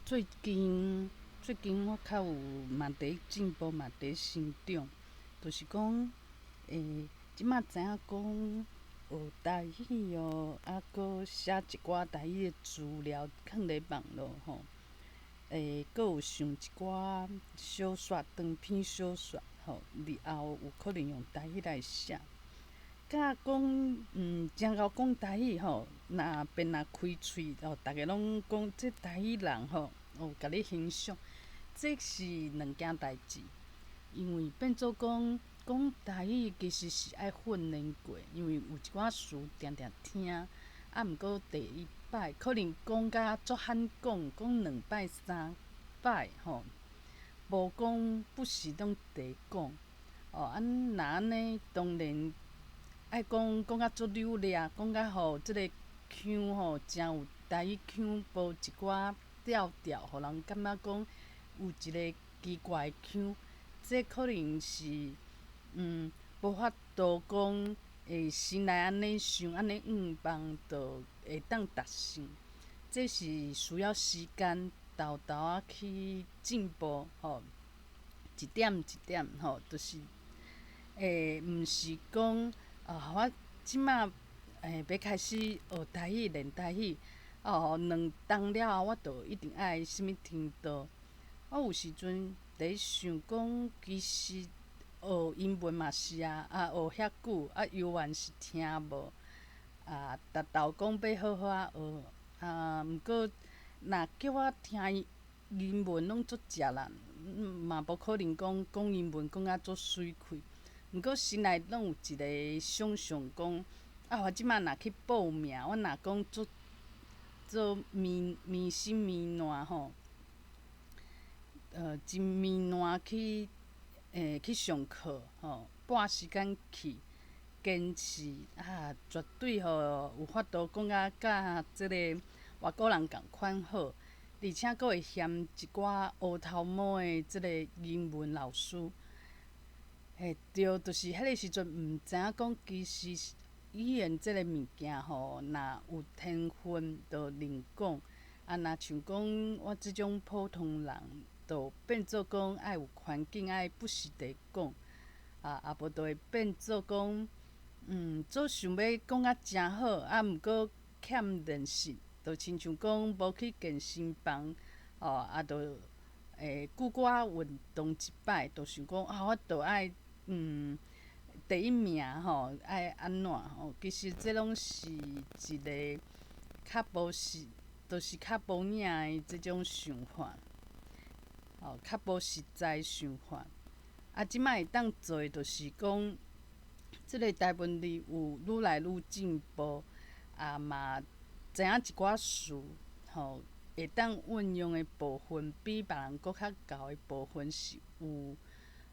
最近最近我較有嘛佇進步，嘛佇成長，就是講，這馬知影講學台語哦，啊，閣寫一寡台語的資料囥佇網路吼，閣有上一寡小說，長篇小說吼，日後有可能用台語來寫。佮講，誠𠢕講台語吼，若便若開喙吼，逐家攏講這台語人吼，哦，共你欣賞，這是兩件代誌。因為變做講講台語其實是愛訓練過，因為有一寡詞定定聽，啊，毋過第一擺可能講甲足罕講，講兩擺三擺吼，無講不時攏佇講，哦，啊，若按呢當然愛講講甲足流利，講甲吼這个腔吼誠有台語腔，無一寡調調，予人感覺講有一个奇怪的腔，這可能是無法度講會先來按呢想，按呢願望就會當達成。這是需要時間，沓沓仔去進步吼，一點一點吼，就是毋是講啊，我這馬欲開始學台語、練台語，哦，兩冬了後我就一定愛啥物程度。我有時陣佇想講，其實學英文嘛是啊，啊學遐久，啊猶原是聽無，啊，沓沓講欲好好仔學，啊，毋過若叫我聽英文攏足食力，嘛無可能講講英文講甲足媠氣。毋過心內攏有一个想像講，啊，我這馬若去報名，我若講做做面面生面爛吼，真面爛去去上課吼，撥時間去堅持啊，絕對吼有法度講甲佮這个外國人仝款好，而且閣會嫌一寡烏頭毛的這个英文老師。嘿，對，就是彼个時陣毋知影講，其實語言這个物件吼，若有天分就能講，啊，若像講我這種普通人，就變做講愛有環境，愛不時地講，啊，啊無就會變做講，總想欲講甲誠好，啊，毋過欠練習，就親像講無去健身房，哦，啊，就久寡運動一擺，就想講啊，我就愛第一名吼，愛按怎吼？其實這攏是一个較無實，就是較無影的這種想法，吼，較無實在想法。啊，這馬會當做的就是講，這个台文字有愈來愈進步，啊嘛知影一寡詞，吼，會當運用的部分比別人閣較𠢕的部分是有，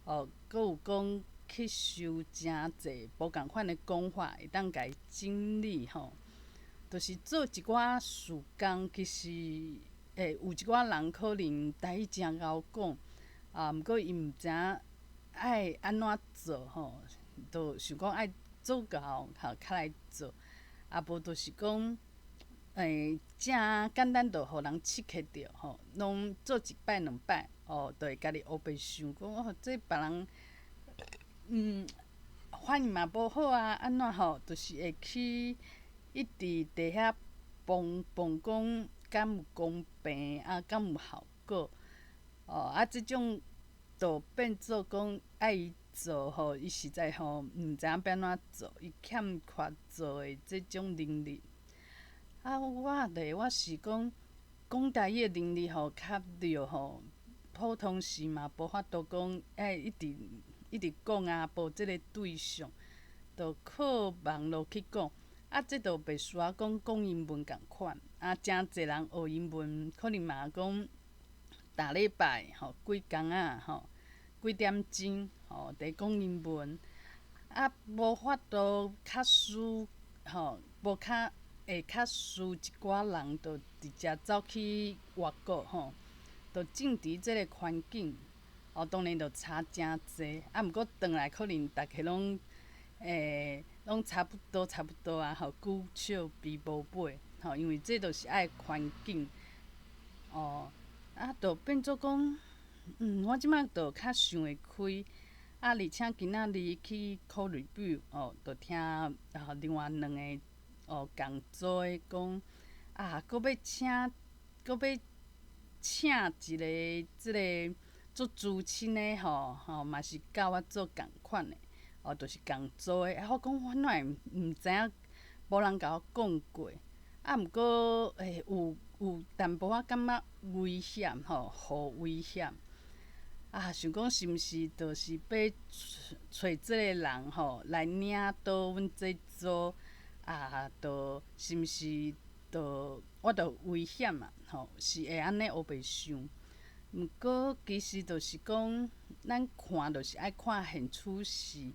哦，閣有講吸收誠濟無仝款的講法，會當共伊整理吼，就是做一寡事工，其實有一寡人可能台語誠𠢕講，啊，毋過伊毋知影愛按怎做吼，就想講愛做𠢕吼較來做，啊無就是講，誠簡單就予人刺激著吼，攏做一擺兩擺，哦，就會家己烏白想講哦，這別人反應嘛無好啊，按怎吼，就是會去一直佇遐蹦蹦講敢有公平啊，敢有效果，哦，啊，這種就變做講愛伊做吼，伊實在吼毋知影欲按怎做，伊欠缺做的這種能力。啊，我咧，我是講講台語的能力吼較弱吼，普通時嘛無法度講愛一直一直講啊，無這个對象，就靠網路去講。啊，這就袂需要講講英文仝款。啊，誠濟人學英文，可能嘛講逐禮拜吼幾工仔吼幾點鐘吼佇講英文。啊，無法度較輸吼，無較會較輸一寡人，就直接走去外國吼，就種佇這个環境，哦，當然就差誠濟。啊，毋過轉來可能逐家攏攏差不多差不多啊，吼，久笑必無尾，吼，因為這就是愛環境，哦。啊，就變做講，我這擺就較想會開。啊，而且今仔日去考 review 哦，就聽啊另外兩个哦仝組的講，啊，閣欲請一个這个做資深的吼吼，嘛是佮我做仝款的，哦，就是仝組的。啊，我講我哪會毋知影，無人共我講過。啊，毋過欸有淡薄仔感覺危險吼，予威脅。啊，想講是毋是就是欲揣這个人吼來領導阮這組啊？就是毋是就我就危險啊？吼，是會按呢烏白想。毋過其實就是講，咱看就是愛看現處事，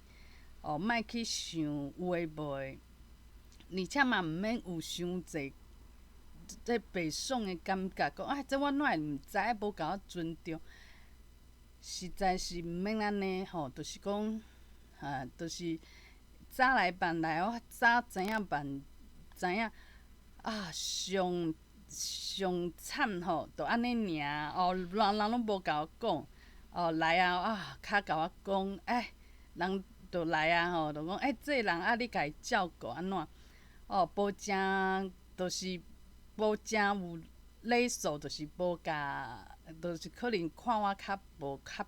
哦，莫去想有的無的，而且嘛毋免有傷濟這袂爽的感覺，講啊，這我哪會毋知，無共我尊重。實在是毋免按呢吼，就是講，啊，就是早來慢來，我早知影慢知影，啊，上上慘吼，就按呢爾哦，人人攏無共我講，哦來啊啊，較共我講，欸，人就來啊吼，就講欸，這个人啊，你共伊照顧按怎？哦，無誠就是無誠有禮數，就是無共。就是可能看我較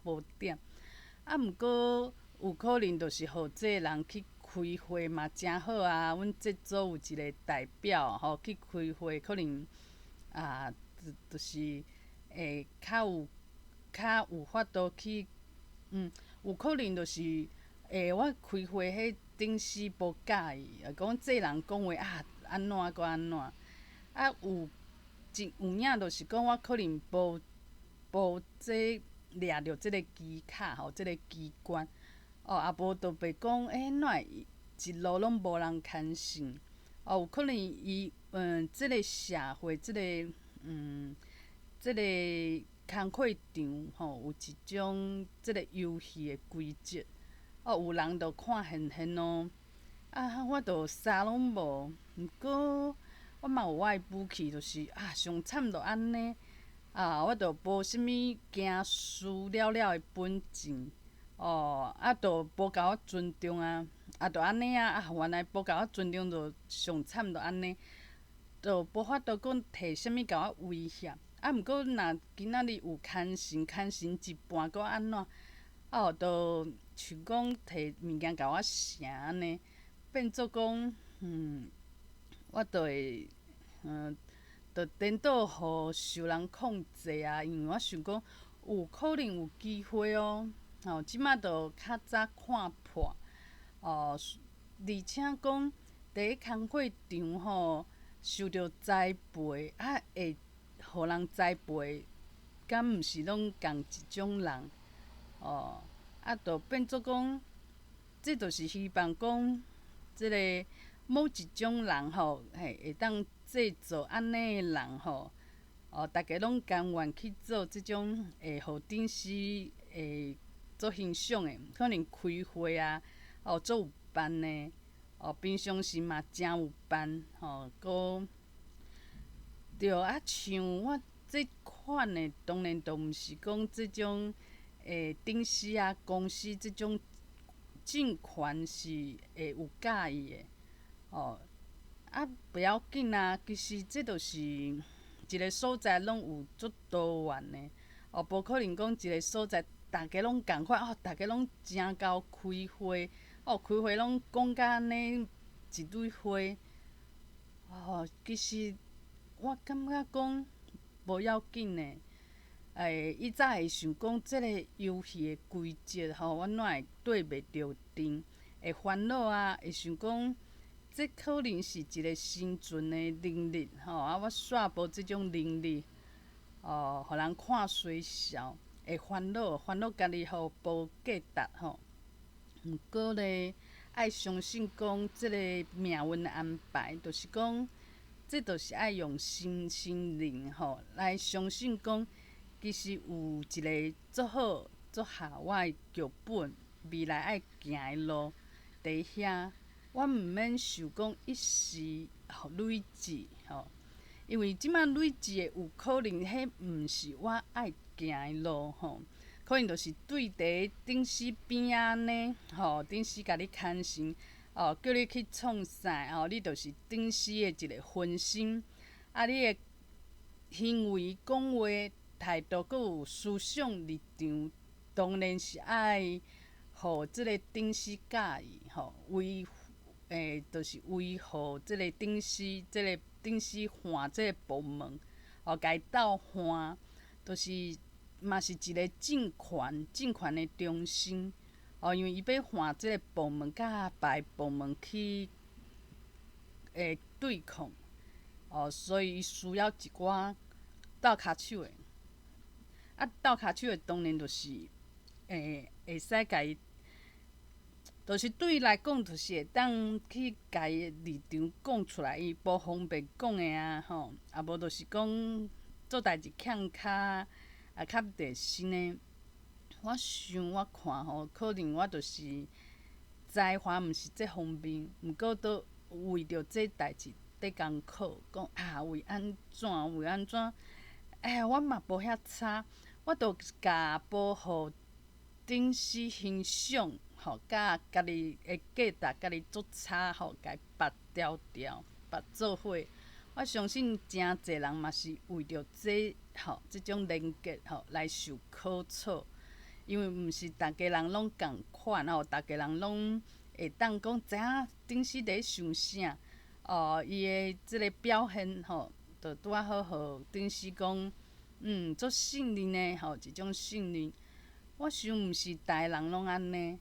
無點，啊，毋過有可能就是予這个人去開會嘛，誠好啊。阮這組有一个代表吼去開會，可能啊，就是會較有法度去，有可能就是會我開會彼頂司無佮意，講這人講話啊，按怎閣按怎，啊有真有影就是講我可能無這掠著這个機卡吼，這个機關哦，啊無就袂講，欸，哪會一路攏無人牽線？哦，有可能伊這个社會，這个這个工課場吼，有一種這个遊戲的規則，哦，有人就看現現哦，啊，我就啥攏無，毋過我嘛有我的武器，就是啊，上慘就按呢。啊，我就無啥物驚輸了了的本錢，哦，啊，就無共我尊重啊，啊，就按呢啊，啊，原來無共我尊重就上慘就按呢，就無法度講提啥物共我威脅。啊，毋過若今仔日有牽線，牽線一半閣按怎，哦，就像講提物件共我成按呢，變做講，我就會，就顛倒予受人控制啊，因為我想講有可能有機會哦，吼，這擺就較早看破，哦，而且講佇咧工課場吼受著栽培，啊會予人栽培，敢毋是攏仝一種人，哦，啊，就變做講，這就是希望講，這个某一種人吼，嘿，會當製造按呢的人吼，哦，逐家攏甘願去做這種會予頂司會足欣賞的，可能開會啊，哦，足有範的，哦，平常時嘛誠有範，吼，閣對啊，像我這款的，當然就毋是講這種頂司啊、公司這種政權是會有佮意的，哦。啊，袂要緊啊，其實這就是一个所在攏有足多元的，哦，無可能講一个所在逐家攏仝款，哦，逐家攏誠𠢕開會，哦，開會攏講甲按呢一堆話，哦，其實我感覺講無要緊的，欸，伊早會想講這个遊戲的規則吼，我哪會對袂著陣，會煩惱啊，會想講。這可能是一个生存的能力，吼啊！我煞無這種能力，哦，予人看衰笑，會煩惱，煩惱家己吼無價值吼。毋過咧，愛相信講這个命運的安排，就是講，這就是愛用心心靈吼來相信講，其實有一个足好、足合我的劇本，未來愛行的路佇遐。我毋免受講一時累積吼，因為這馬累積的有可能，彼毋是我愛行的路吼，可能就是對佇頂司邊仔呢，吼，頂司共你牽線，哦，叫你去創啥，吼，你就是頂司的一個分身，啊，你的行為、講話、態度，閣有思想立場，當然是愛予這個頂司佮意，吼，維欸，就是維護這個頂司，這個頂司換這個部門，哦，共伊鬥換，就是嘛是一個政權，政權的中心，哦，因為伊欲換這個部門，佮別個部門去欸對抗，哦，所以伊需要一寡鬥跤手的，啊，鬥跤手的當然就是欸會使共伊，就是對伊來講，就是會當去共伊立場講出來，伊無方便講的啊，吼，啊無就是講做代誌欠較啊較熱心的。我想我看吼，可能我就是才華毋是這方面，毋過都為著這代誌佇艱苦，講啊為按怎為按怎，哎，我嘛無遐差，我著共保護頂司形象。吼，佮家己的價值，家己足差吼，共伊縛牢牢，縛做伙。我相信誠濟人嘛是為著這吼，這種連結吼來受苦楚，因為毋是逐家人攏仝款吼，逐家人攏會當講知影頂司佇想啥，哦，伊的這个表現吼，就拄仔好予頂司講，足信任的吼，一種信任。我想毋是逐个人攏按呢。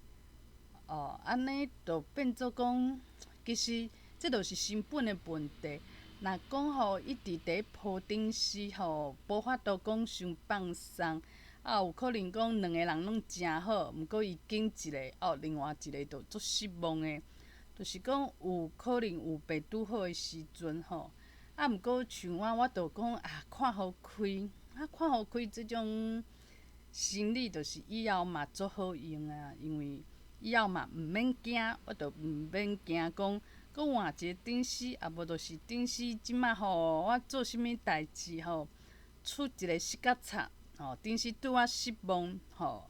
哦，按呢就變做講，其實這就是成本的問題。若講吼，一直佇鋪頂司吼，無法度講傷放鬆，啊，有可能講兩個人攏誠好，毋過伊揀一个，哦，另外一個就足失望的，就是講有可能有袂拄好的時陣吼。啊，毋過像我，我就講啊，看予開，啊，看予開這種心理，就是以後嘛足好用啊，因為以後嘛毋免驚，我就毋免驚講，閣換一個頂司，啊無就是頂司這馬吼，我做啥物代誌吼，出一個失角差，吼，頂司對我失望，吼，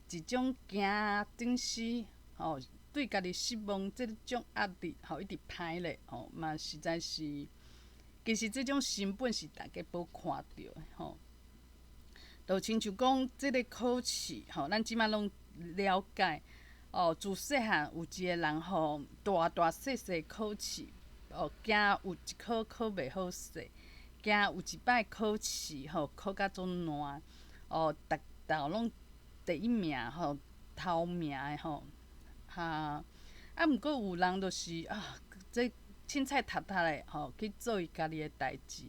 一種驚頂司吼對家己失望，這種壓力吼一直歹咧，吼嘛實在是，其實這種成本是大家無看著的吼。就親像講這个考試吼，咱這馬攏了解。哦，自細漢有一个人吼，大大細細考試，哦，驚有一科考袂好勢，驚有一擺考試吼考甲足爛，哦，逐道攏第一名吼，頭名的吼，哈，啊，毋過有人就是啊，這凊彩讀讀的吼，去做伊家己的代誌。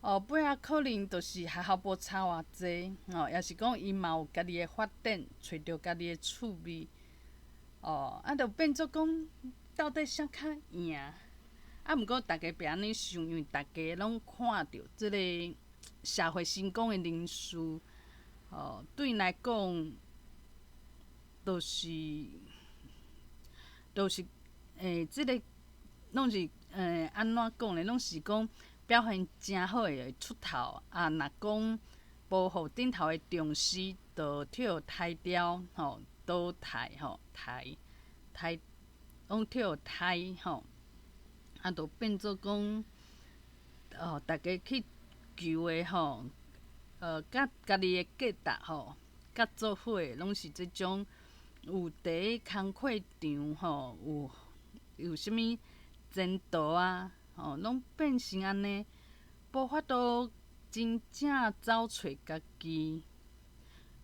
哦，尾仔可能就是學校無差偌濟，吼，抑是講伊嘛有家己的發展，揣著家己的趣味，哦，啊，就變做講到底啥較贏？啊，毋過逐家袂按呢想，因為逐家攏看著這个社會成功的人士，哦，對𪜶來講，就是，這个攏是按怎講咧？攏是講表現誠好的會出頭，啊，若講無予頂頭的重視，就予刣掉吼，淘汰吼，刣刣，攏予刣吼，啊，就變做講，哦，逐家去求的吼，佮家己的價值吼，佮做伙，攏是這種有佇工課場吼，有啥物前途啊？吼，攏變成按呢，無法度真正走揣家己。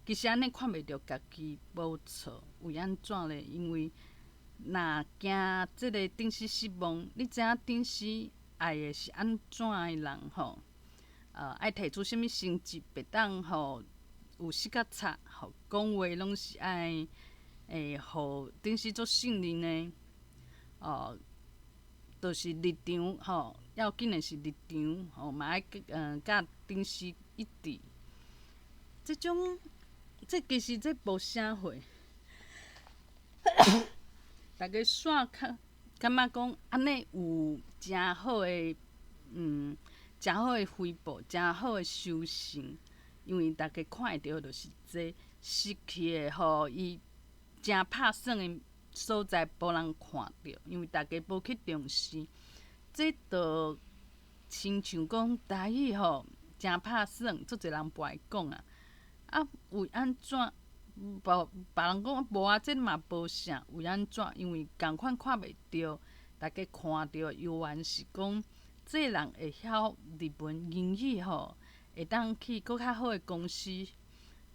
其實按呢看袂著家己無錯，為按怎咧？因為若驚這个頂司失望，你知影頂司愛的是按怎的人吼？愛提出啥物成績，袂當吼有失角差，吼講話攏是愛會予頂司足信任的，哦。就是立場吼，要緊的是立場吼，嘛愛佮頂司一致。這種，這其實這無啥貨，逐家煞較感覺講按呢有誠好的。誠好的回報，誠好的收成，因為逐家看會著就是這失去的吼，伊誠拍算的所在無人看著，因為逐家無去重視。這就親像講台語吼，誠拍算，足濟人無愛講啊。啊，為按怎？無別人講無啊，這嘛無啥，為按怎？因為仝款看袂著，逐家看著猶原是講，這個人會曉日文英語吼，會當去閣較好的公司，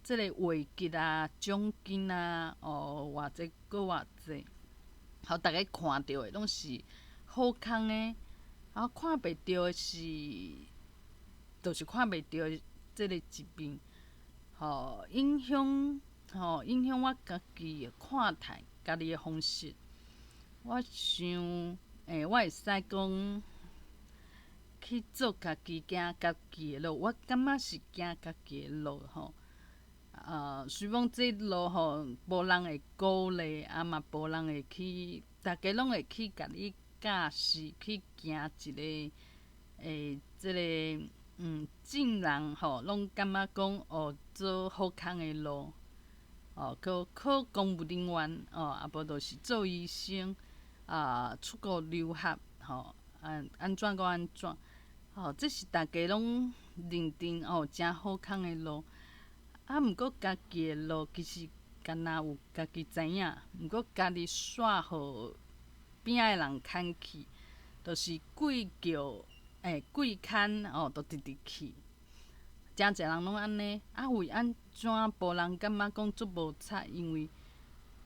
這個位級啊、獎金啊，哦，偌濟閣偌濟，予逐家看著的攏是好康的，啊，看袂著的是，就是看袂著的這個一面，吼，影響，吼，影響我家己的看待家己的方式。我想，我會使講去做家己行家己的路，我感覺是行家己的路吼。雖講這路吼，無人會鼓勵，啊嘛無人會去，逐家攏會去共你教示，去行一個，這個，眾人吼，攏感覺講哦，做好康的路。哦，去考公務人員，哦，啊無就是做醫生，啊，出國留學，吼，按按怎閣按怎，吼，這是逐家攏認定哦，誠好康的路。啊，毋過家己的路其實敢若有家己知影，毋過家己煞予邊仔的人牽去，就是鬼叫，鬼牽哦，就直直去。誠濟人攏按呢，啊為按怎無人感覺講足無彩？因為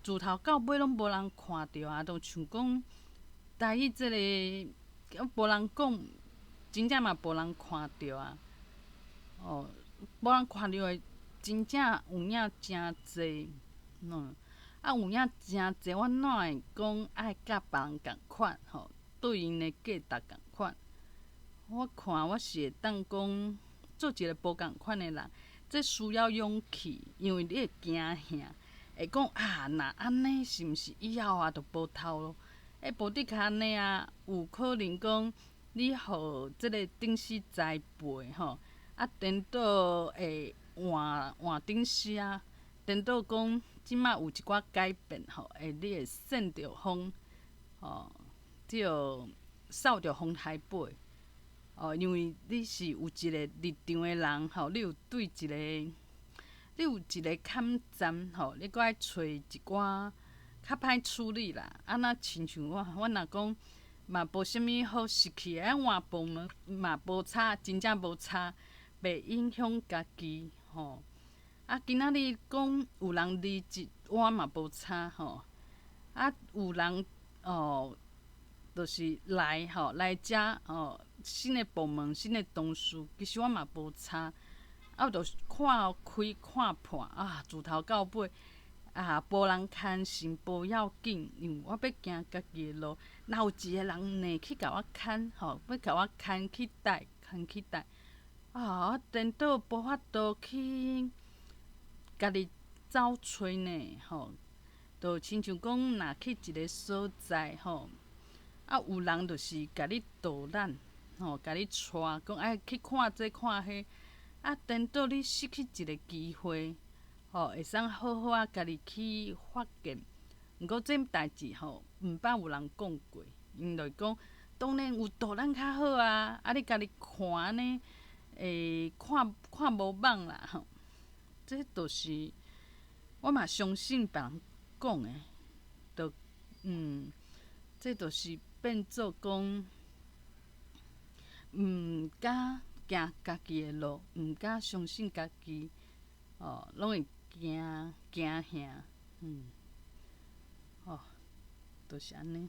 自頭到尾攏無人看著啊，就像講台語這個，無人講，真正嘛無人看著啊。哦，無人看著的真正有影誠濟，啊有影誠濟，我哪會講愛佮別人仝款吼？對𪜶的價值仝款。我看我是會當講做一個無仝款的人，這需要勇氣，因為你會驚嚇，會講啊，若按呢是毋是以後啊就無頭路？無的確按呢啊，有可能講你予這個頂司栽培吼，啊，顛倒會換換頂司啊，顛倒講這馬有一寡改變吼，會你會旋著風，吼，這個掃著風台尾。哦，因為你是有一個立場的人吼，你有對一個，你有一個坎站吼，你閣愛揣一寡較歹處理啦。啊，若親像我，我若講嘛無啥物好失去的，啊換部門嘛無差，真正無差，袂影響家己吼。啊，今仔日講有人離職，我嘛無差吼。啊，有人哦，就是來吼來遮吼。新的部門、新的同事，其實我嘛無差，啊，我就看開看破啊，自頭到尾啊，無人牽線無要緊，因為我欲行家己的路。若有一個人呢去共我牽吼，欲共我牽去帶，牽去帶，啊，我顛倒無法度去家己走揣呢，吼，就親像講，若去一個所在吼，啊，有人就是共你導覽。吼，共你帶，講愛去看這看彼，啊，顛倒你失去一個機會，吼，會使好好仔家己去發現。毋過這代誌吼，毋捌有人講過，𪜶就會講，當然有導覽較好啊，啊，你家己看呢，會看看無蠓啦吼。這就是我嘛相信別人講的，就這就是變做講，毋敢行家己的路，毋敢相信家己，哦，攏會驚驚嚇，哦，就是按呢。